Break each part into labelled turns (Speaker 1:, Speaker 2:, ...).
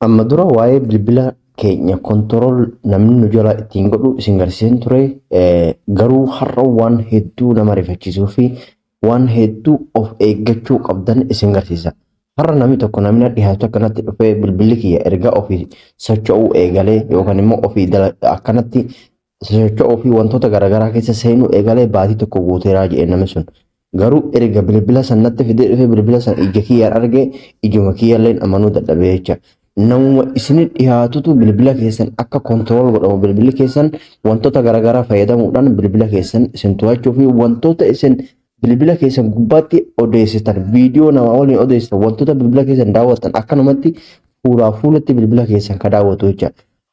Speaker 1: Amma dura waa'ee bilbila keenya control namni nu jalaa ittiin godhu isin garsiiseen ture. Garuu har'a waan hedduu nama rifachiisuu fi waan hedduu of eeggachuu qabdan isin garsiisa. Har'a namni tokko namni na dhiyaatu akkanatti dhufee bilbilli kiyya erga ofii socho'uu eegalee yookaan immoo ofii akkanatti socho'uu fi wantoota garaagaraa keessa seenuu eegalee baatii tokko guuteeraa jedhe namni sun. Garuu erga bilbila san natti fidee dhufee bilbila san ija kiyyaan arge, ijuma kiyyalleen amanuu dadhabee jecha. Namuma isinit dhiyaatutu bilbila keessan akka control godhamu, bilbilli keessan wantoota garaagaraa fayyadamuudhaan bilbila keessan isin to'achuu fi wantoota isin bilbila keessan gubbaatti odeessitan, viidiyoo namaa waliin odeessitan, wantoota bilbila keessan daawwattan akkanumatti fuulaa fuulatti bilbila keessan ka daawwatu jecha.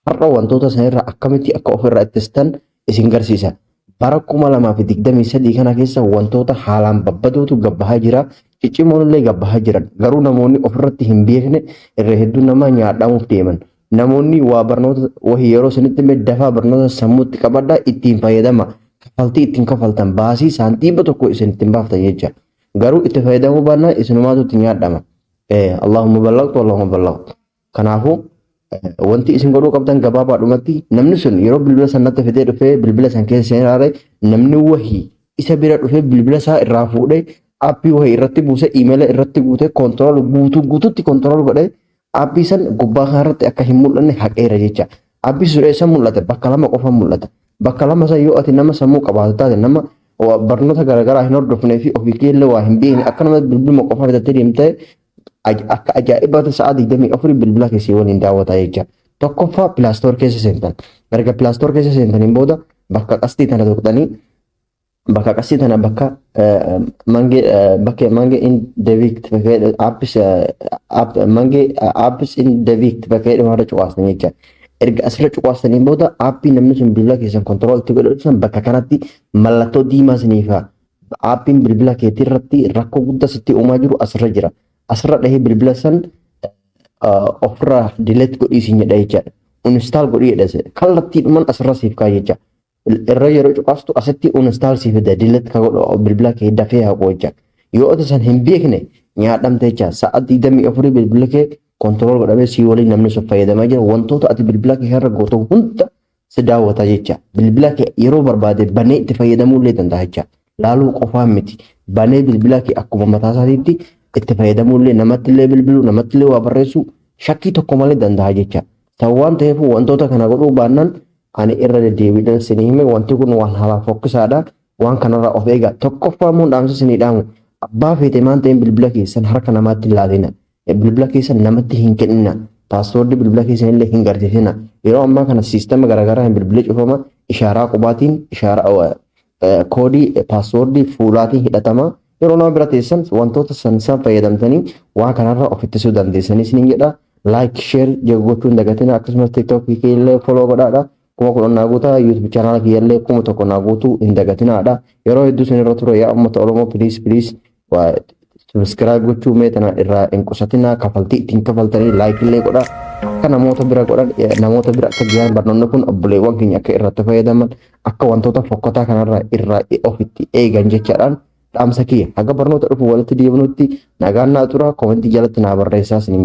Speaker 1: Har'a wantoota sanirraa akkamitti akka ofirraa ittistan isin garsiisa. Bara 2023 kana keessa wantoota haalaan babbadootu gabbahaa jira. Ciccimoon illee gabbahaa jiran. Garuu namoonni ofirratti hin beekne irra hedduu nama nyaadhamuuf deeman. Namoonni waa barnoota wahii yeroo isinitti hime dafaa barnoota sammuutti qabadhaa, ittiin fayyadama. Kaffaltii ittiin kafaltan baasii saantiima tokko isin ittiin baaftan jecha. Garuu itti fayyadamuu baannaan isinumaatu itti nyaadhama. Allahumma ballagtu, Allahumma ballagtu. Kanaafuu wanti isin godhuu qabdan gabaabaadhumatti, namni sun yeroo bilbila san natti fidee dhufee bilbila san keessa seenaare, namni wahii isa bira dhufee bilbila isaa irraa fuudhee aappii wahii irratti buusee, iimeela irratti guutee, control guutuu guututti control godhee aappii san gubbaa kanarratti akka hin mul'anne haqeera jecha. Aappii sun eessa mul'ata? Bakka lama qofa mul'ata. Bakka lama san yoo ati nama sammuu qabaatu taate, nama barnoota garaagaraa hin hordofnee fi ofii keellee waa hin beekne, akkanuma bilbiluma qofa bitattee deemtee, akka ajaa'ibaatti sa'a 24 bilbila keessi waliin daawwata jecha. Tokkoffaa, Play Store keessa seentan. Erga Play Store keessa seentaniin booda bakka qastii tana tuqxanii, bakka qastii tana bakka manage, bakka manage in device bakka apps, manage apps in device bakka jedhamu irra cuqaastan jecha. Erga asirra cuqaastaniin booda aappii namni sun bilbila keessan control itti godhu san bakka kanatti mallattoo diimaa isiniif. Aappiin bilbila keetii irratti rakkoo guddaa sitti uumaa jiru asirra jira. Asirra dhahee bilbila san ofirraa delete godhii siin jedha jechaadha. Uninstall godhii jedha. Kallattiidhumaan asirra siif ka'a jecha. Irra yeroo cuqaastu asitti uninstall siif fida, delete ka godhu bilbila kee dafee haqu jecha. Yoo ati san hin beekne nyaadhamte jecha. Sa'a 24 bilbila kee control godhamee sii waliin namni sun fayyadamaa jira. Wantoota ati bilbila kee irra gootu hunda si daawwata jecha. Bilbila kee yeroo barbaade banee itti fayyadamuu illee danda'a jecha. Laaluu qofaan miti. Banee bilbila kee akkuma mataa isaatiitti itti fayyadamuu illee, namatti illee bilbiluu, namatti illee waa barreessuu shakkii tokko malee danda'a jecha. Ta'u waan ta'eef wantoota kana godhuu baannaan, ani irra deddeebiidhaan isinii hime, wanti kun waan haalaan fokkisaadha. Waan kanarraa of eegaa. Tokkoffaa immoo dhaamsa isinii dhaamu. Abbaa feete maan ta'een bilbila keessan harka namaatti hin laatina. Bilbila keessan namatti hin kennina. Passwordii bilbila keessan illee hin garsiisina. Yeroo ammaa kana siistama garaagaraa hin bilbilli cufama. Ishaaraa qubaatiin, ishaaraa koodii passwordii fuulaatiin hidhatama. Yeroo nama bira teessan wantoota san san fayyadamtanii waan kanarraa of ittisuu dandeessanii isiniin jedha. Like, share gochuu hin dagatina. Akkasumas TikTokii illee follow godhaadha. 10,000 naa guutaa, YouTube channel kiyyallee 1000 naa guutuu hin dagatinaadha. Yeroo hedduu isin irra ture, yaa uummata Oromoo, please, please, subscribe gochuu mee tana irraa hin qusatinaa. Kafaltii ittiin kafaltanii like illee godhaa. Akka namoota bira godhan, namoota bira akka gahan, barnoonni kun obboleewwan keenya akka irratti fayyadaman, akka wantoota fokkotaa kanarraa irraa ofitti eegan jechaadhaan dhaamsa kiyya. Haga barnoota dhufu walitti deebinutti nagaan naa tura. Commentii jalatti naa barreessaa isin.